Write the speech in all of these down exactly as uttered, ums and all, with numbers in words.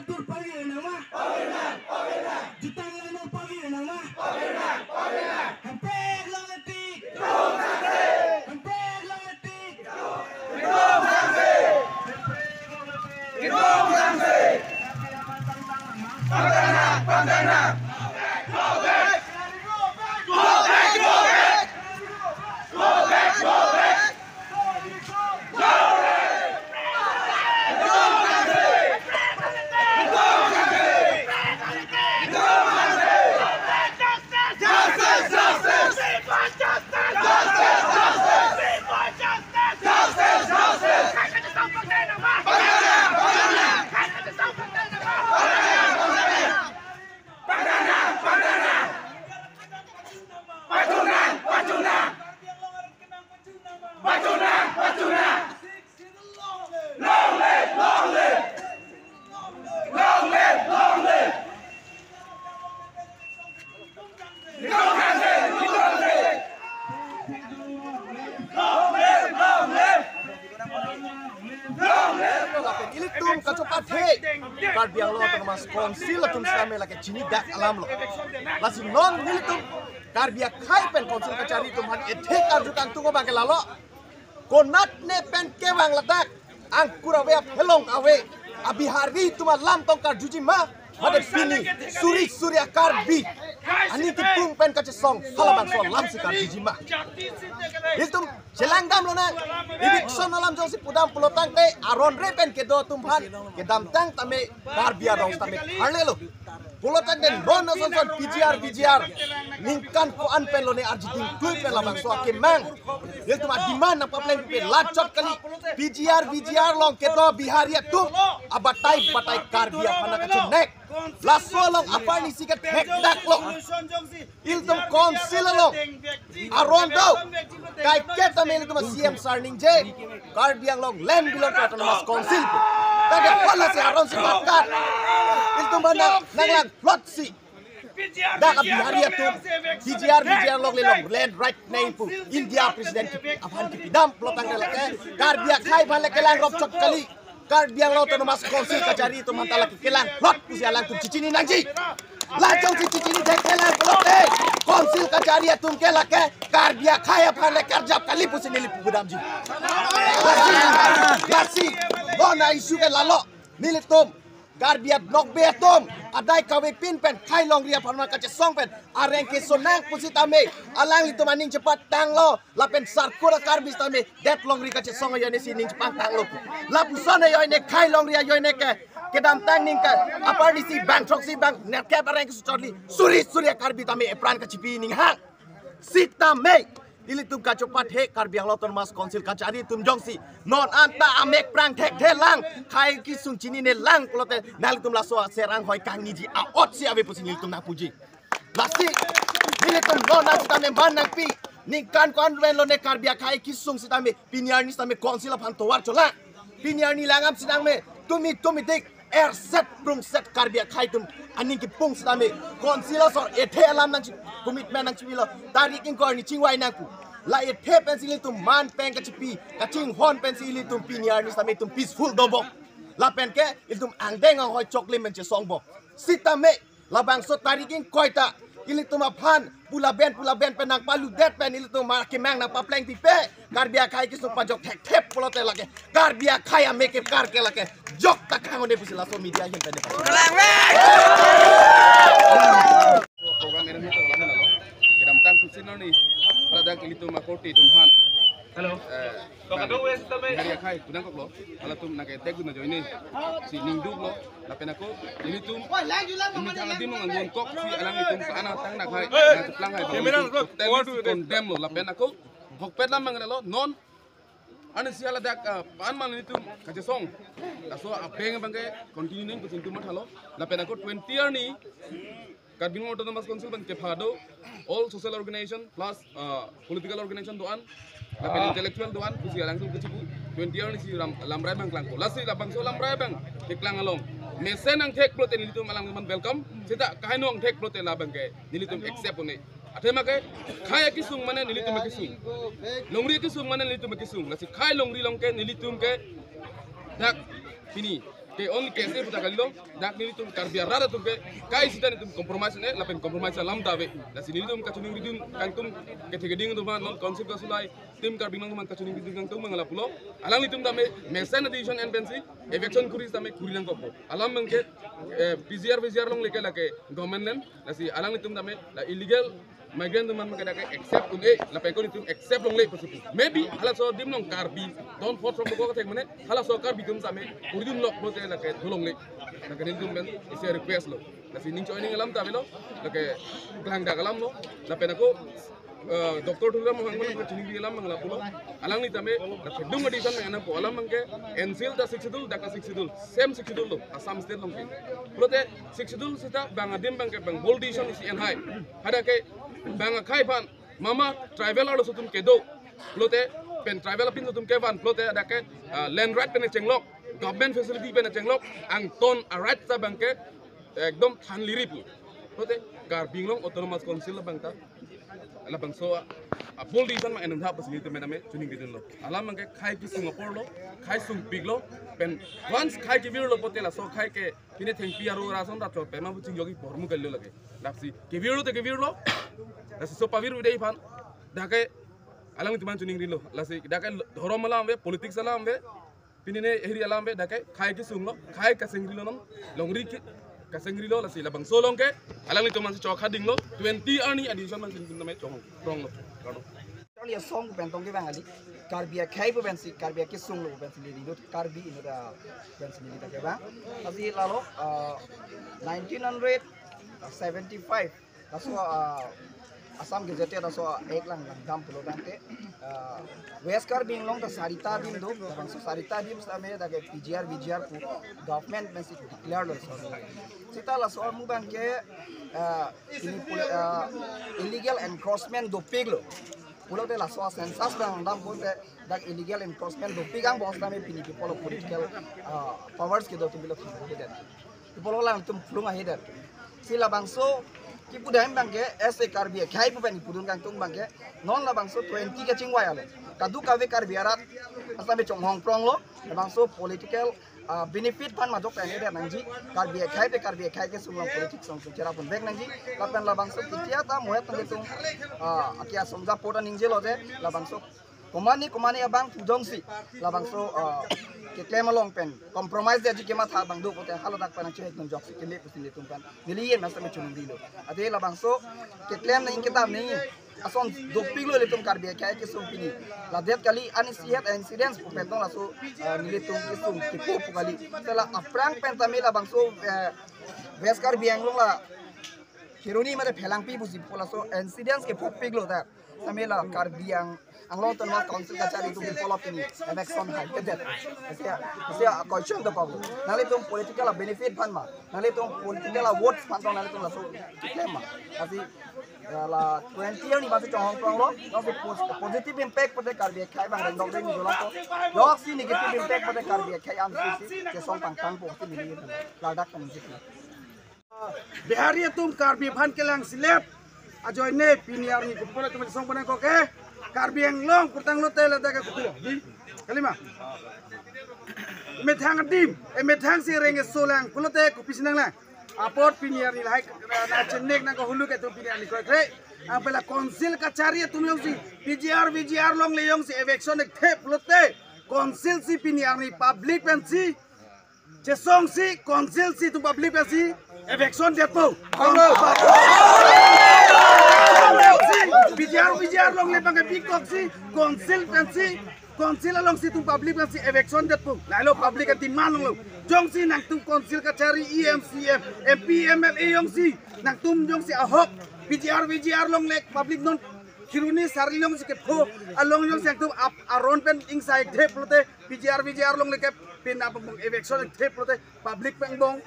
Tur pavir nang ma? Jutang lano pavir nang ma? Hempek long etik. Hempek long etik. Long live, long live. Long live, long live. Long live, long live. Long live. Ilitum kachopathe Karbi Anglong Autonomous Council atum sitame lake chinidak alamlo. Lasi non nelitum Karbi akhei pen council kachari atum aphan ethe karju kangtung abang ke lalo. Konat ne pen kevang ladak angkur ave aphelong ave a-Bihari atum alam tong karjuji ma, mate pini suri suri a-Karbi aning kipung pen kachesong halabangso alamsi karjuji ma. Ilitum chelang damlonang, eviction alam jongsi pudam pulotangte aron re pen kedo atum aphan kedamtang tame Karbi arong tame tharlelo. Pulotangte non asonson P G R, V G R ningkan ko-an pen lone arjiding klui pen labangso akemang. Ilitum a-demand nangpaplengpi lachot kali. P G R, V G R along kedo Bihari atum abatai batai Karbi aphan nangkachenek. Laso along aparni si kethekdaklo. Ilitum council along aron do. Kaike tame ilitum C M sir ningje Karbi Anglong land belong to Autonomous Council. Tangte hala si aron si pakat. Ilitum aphan nang nanglang plot si dak a-Bihari atum P G R, V G R along le long land right nangji pu India President kipi aphan kipidam pulotangte lake Karbi akhei aphan le kelang ropchot kali. Karbi Anglong Autonomous Council kachari atum aphan ta lake kelang plot pusi alangtum chichini nangji. La jongsi chichini thek kelang pulote council kachari atum ke lake Karbi akhei aphan le karjap kali pusi neli pudamji. Lasi, lasi, non a-issue ke lalo. Nelitum Karbi anokbe atum adai kavepin pen khei longri aphan kachesong pen areng kesonang pusitame alanglitum aning chepatanglo. Lapen sarkura Karbi sitame det longri kachesong ajoine si ning chepangtanglo. Lapuson ajoine khei longri ajoine ke kedamtang ningkan aparni si bang throksi bang nerkep areng keso chorli suri suri a-Karbi tame epran kachipi ninghang. Sitame ilitum kachopathe Karbi Anglong Autonomous Council kachari atum jongsi non anta amek prang thekthe lang, khei kesung chinine lang pulote nanglitum laso aser anghoi kangniji a-ot si ave pusi nelitum nangpuji. Lasi nelitum non nang sitame man nangpi, ningkan ko-an pen lone Karbi akhei kesung sitame pini arni sitame council aphan tovar cholang. Pini arni langdam sitame tumi tumi dik erset prungset Karbi akhei atum aning kipung sitame council asor ethe alam nangchi commitment nangchipilo, tarik ingkoi arni chingvai nangpu. La ethe pensi ilitum man pen kachipi kachinghon pensi ilitum pini arni sitame itum peaceful dobom. Lapen ke ilitum angdeng anghoi choklim pen chesongbom. Sitame labangso tarik ingkoi ta ilitum aphan pulaben pulaben pen nangpaludet pen ilitum akemang nangpaplengpipe. Karbi akhei kesung pajok thekthep pulote lake Karbi akhei amek kekar ke lake jok ta khang-un-e pusi laso media ahin pen. Program ini kedamtang susin ni pada dak ilitum akorte atum aphan. Hello. Eh, Bang, Bihari akhei kunang koklo, halatum nangke tek dun ajoine si ningduklo, lapen ako ilitum, ilitum adim nangdun kok si alanglitum kana tang nakhai, nangkeplang hai, bang, condemn lo, lapen ako hokpet lam mangrelo, non, ani si haladak, ah, pan man ilitum kachesong, laso abeng abang ke continue ning kusintum mathalo, lapen ako twenty arni, Karbi Anglong Autonomous Council pen kepha do, all social organization plus, uh, political organization do-an, lapen intellectual do-an, pusi alangtum kechipu, twenty arni si lam, lamrai abang klangpo. Lasi labangso lamrai abang keklang along mesen angthek pulote nelitum alangtum aphan welcome, seta kaheno angthek pulote labang ke nelitum accept un-e. Athema ke khei akesung mane nelitum akesung. Longri akesung mane nelitum akesung. Lasi khei longri along ke nelitum ke dak pini ke only K S A puta kalilo, dak nelitum Karbi arat atum ke kai sita nelitum compromise ne, lapen compromise alam ta ave. Lasi nelitum kachiningri dun kangtung kethe keding atum non council kasulai, tim Karbi Anglong atum kachiningri dun kangtung abang lapulo. Alanglitum tame mesen decision en pensi eviction kuri tame kuri nangkokpo. Alam abang ke, eh, P G R V G R along leke lake government nen, lasi alanglitum tame la illegal migrant atum abang ke dak ke accept un-e, lapen ko nelitum accept longle pusi pu. Maybe halaso adim along Karbi don four from ko thek mane, halaso Karbi atum tame kuri dun lok pulote lake do longle. Lake nelitum pen isi request lo. Lasi ning choi ning alam ta avelo, lake klang dak alam lo, lapen ako, eh, Doctor Tuliram Ronghang pen kachiningri alam abang lapulo. Alangli tame, lake dung decision abang enangpo, alam abang ke N C L ta Sixth Schedule, dak ta Sixth Schedule, same Sixth Schedule lo, Assam State along ke. Pulote Sixth Schedule sita bang adim abang ke bang bold decision isi enhai. Hadak ke bang akhei aphan mama tribal arloso atum kedo pulote pen tribal apinso atum kevan pulote dak ke, ah, land right pen chenglok, government facility pen chenglok, angton a right ta abang ke ekdom thanliri pu. Pulote Karbi Anglong Autonomous Council abang ta labangso a, a bold decision abang enun tha pusi nelitum tame chiningri dunlo. Alam abang ke khei kesung apor lo, khei sungpik lo, pen once khei kevir lo pulote laso khei ke pine thengpi aru rason ta chor pema bu chingjogi pormu kalilo lake. Lasi kevir lo te kevir lo. Lasi so pavir ude iphan. Dak ke alanglitum aphan chiningrilo. Lasi dak ke dhorom alam ave, politics alam ave. Pine ne eri alam ave, dak ke khei kesung lo, khei kasengrilo non, longri ke kasengrilo, lasi labangso along ke alanglitum aphansi chokha dinglo, twenty arni a decision abang nelitum tame chonghong prong lo. Kardom. Charli asong pen tong kevang kali. Karbi akhei pu pensi, Karbi akesung lo pensi neli lut, Karbi inut a pensi neli ta kevang. Lasi lalo, ah, nineteen seventy-five, laso, ah, Assam Gazette laso, ah, ek lang langdam pulo tangte, ah, West Karbi Anglong ta sarita adim do, labangso sarita adim sitame dak ke P G R V G R pu government pensi declare lo laso. Sita laso amu abang ke, ah, ini pul-, ah, illegal encroachment dopik lo. Pulote laso census abang dam pulote dak illegal encroachment dopik angbong sitame pini people of political, ah, powers kedo atum bilo thang ahedet. People alangtum phlung ahedet. Si labangso kipu dam abang ke as a Karbi akhei pu pen ipudun kangtung abang ke non labangso twenty kachingvai ale kadokave Karbi arat asitame chonghong prong lo. Labangso political, ah, benefit aphan majok ta ahedet nangji. Karbi akhei te Karbi akhei kesung along politics along cherap un vek nangji. Lapen labangso kitia ta mohet nangtum, ah, akia somja pota ningjelo je labangso komane komane abang pu jongsi labangso, ah, keklem along pen compromise detji kematha abang do pulote haladak pen nangchehek nangjoksi keme pusi nelitum aphan neli yen asitame chiningrilo. Ade labangso keklem nangji kedam nangji ason dopik lo ilitum Karbi akhei kesung pini. Ladet kali ani sihet incidents pu pen tong laso, ah, nelitum kesung kipu pu kali. Sela aphrang pen tame labangso, eh, West Karbi Anglong la Kheroni mate Phelangpi pusi pu laso incidents kepupik lo ta. Tame la Karbi Ang-, Anglong Autonomous Council kachari atum people of ini eviction hai kedet. Sia, sia question the problem. Nanglitum political benefit aphan ma, nanglitum political votes aphan tong nanglitum laso keklem ma. Lasi, ya la twenty arni abang si chonghong prong lo, jongsi pos-, positive impact pulote Karbi akhei abang rengdok reng jolong ko. Jongsi negative impact pulote Karbi akhei an si si kesong pangtang po si neli ladak kan jik. Bihari atum Karbi aphan kelang silet ajoine pini arni kupon atum song panang koke Karbi Anglong kurtang lote lata ke kutu di kalima. Methang adim, eh, methang si reng solang pulote kopisi nanglang. Apot pini arni lahai na chenek nang kohulu ke tu pini arni koi kre. Ang pela council kachari atum jongsi P G R V G R along le jongsi eviction ekthe pulote council si pini arni public pensi chesong si council si tu public pensi eviction detpo. P G R V G R along le bang bikok si council pensi council along si tu public pensi eviction detpo. Lahelo public a demand longlo. Jongsi nangtum council kachari E M C M, M P, M L A jongsi nangtum jongsi ahok P G R V G R along le public non Kheroni sarli along si kepho along jongsi nangtum ap aron pen ingsai ekthe pulote P G R V G R along le ke pin abang eviction ekthe pulote public pen angbong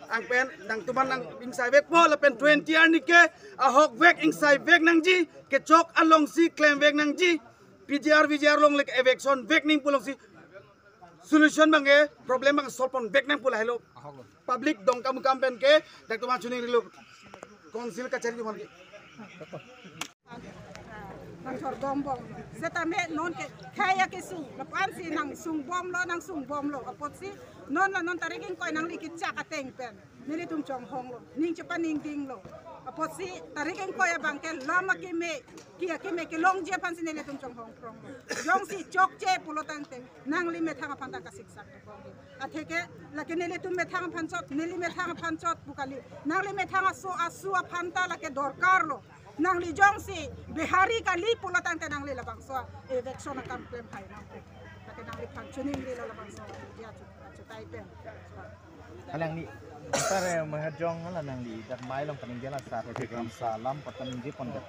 ang pen nangtum aphan nang ingsai vekpo lapen twenty arni ke ahok vek ingsai vek nangji kechok along si klem vek nangji P G R V G R along le eviction vek ning pu along si solution abang ke problem abang solve pon vek nang pu lahelo public dong kam kam pen ke dak tu ma chuning rilo council kachari tu man ke Nang chordom bom. Setame non ke khei akesung. Lapu-an si nang sung bomlo, nang sung bomlo. Apotsi non la non tarik ingkoi nangli kechak ateng pen nelitum chonghonglo. Ning chepaningdinglo. Apotsi tarik ingkoi abang ke lam akeme, ke akeme kelongji aphansi nelitum chonghong pronglo. Jongsi chokche pulo tangte nangli methang aphan ta kasiksak. Atheke lake nelitum methang aphan chot, neli methang aphan chot pu kali. Nangli methang aso aso aphan ta lake dorkarlo. Nangli jongsi Bihari kali pulo tangte nangli labangso eviction akam klemhai nangpo. Lake nangliphan chiningrilo labangso dia chu, chu tai pen. Alangli, sir, eh, mahajong hala nangli, dak mai long kaningje la sir, Sathik Ramsa alam apot kaningje pon dak.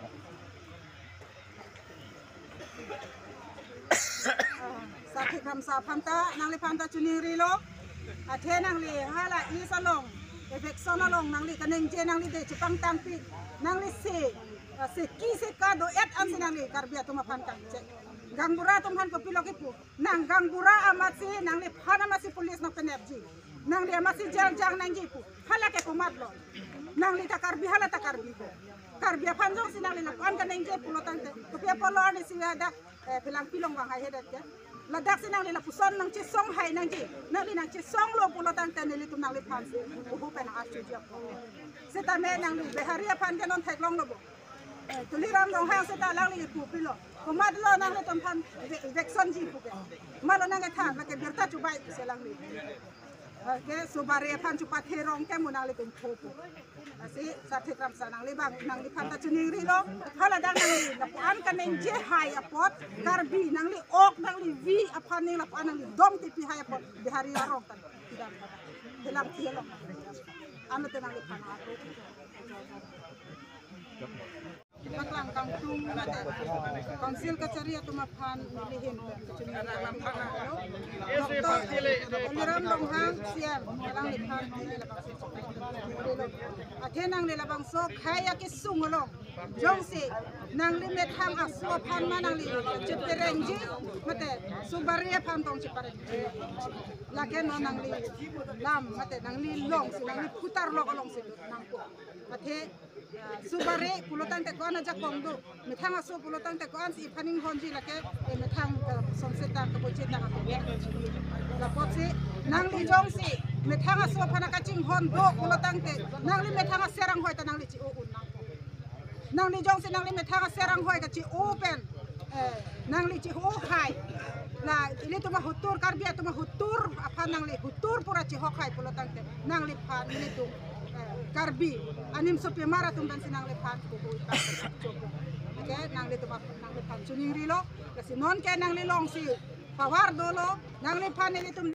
Ah, Sathik Ramsa aphan ta nangliphan ta chiningrilo. Athe nangli hala East along, eviction along nangli kaningje nangli de chepangtangpi. Nangli se, ah, seki seka do-et ansi nangli Karbi atum aphan kangchek. Gaonbura atum aphan kopilo kipu. Nang gaonbura amatsi nangliphan amatsi police nangpenepji. Nangli amatsi jail jang nangji pu. Hala ke komatlo. Nangli ta Karbi hala ta Karbi ko. Karbi aphan jongsi nangli lapu-an kaningje pulo tangte. Kopi apotlo arnisi hadak, eh, Phelangpi along vang haihedet ke. Ladaksi nangli lapuson nangchesonghai nangji. Nangli nangchesonglo pulo tangte nelitum nangliphansi uhu pen nang-archuji apot. Setame nangli Bihari aphan ke non theklonglo bo. Eh, Tuliram Ronghang seta alangli kipupilo. Komatlo nanglitum aphan evic-, eviction ji pu ke. Malo nangkethan, lake birta chubai se alangli. Lake Subari aphan chupathe rong ke mo nanglitum phopo. Lasi Sathik Ramsa nangli bang, nangliphan ta chiningrilo. Hala dak nangli lapu-an kaningjehai apot, Karbi nangli ok nangli vi aphan ning lapu-an nangli dong tipihai apot Bihari arong tan. Tidak. Hilang hilang. Ano te nangliphan ato. Paklang kangtung mate Council kachari atum aphan neli ahin pen kachiningri. Doctor Tuliram Ronghang C M alangliphan neli labangso choklo. Athe nangli labangso khei akesung along jongsi nangli methang aso aphan ma nangli cheperengji mate Subari aphan tong cheperengji. Lake non nangli lam mate nangli longsi nangli phutar lok alongsi nangpo. Athe Subari pulo tangte ko-an ajakong do, methang aso pulo tangte ko-ansi iphan inghonji lake, eh, methang, eh, sonse ta kabo chetang ato. Lapotsi nangli jongsi methang aso aphan kachinghon do pulo tangte, nangli methang aser anghoi ta nangli chi-o un nangpo. Nangli jongsi nangli methang aser anghoi kachi-o pen, eh, nangli chi-o hai. La ilitum ahutur, Karbi atum ahutur aphan nangli hutur pura chihok hai pulo tangte nangliphan nelitum, eh, Karbi animso pemar atum pensi nangliphan kuhu ikan choko. Oke, nanglitum ap-, nangliphan chiningrilo. Lasi non ke nangli longsi power dolo, nangliphan nelitum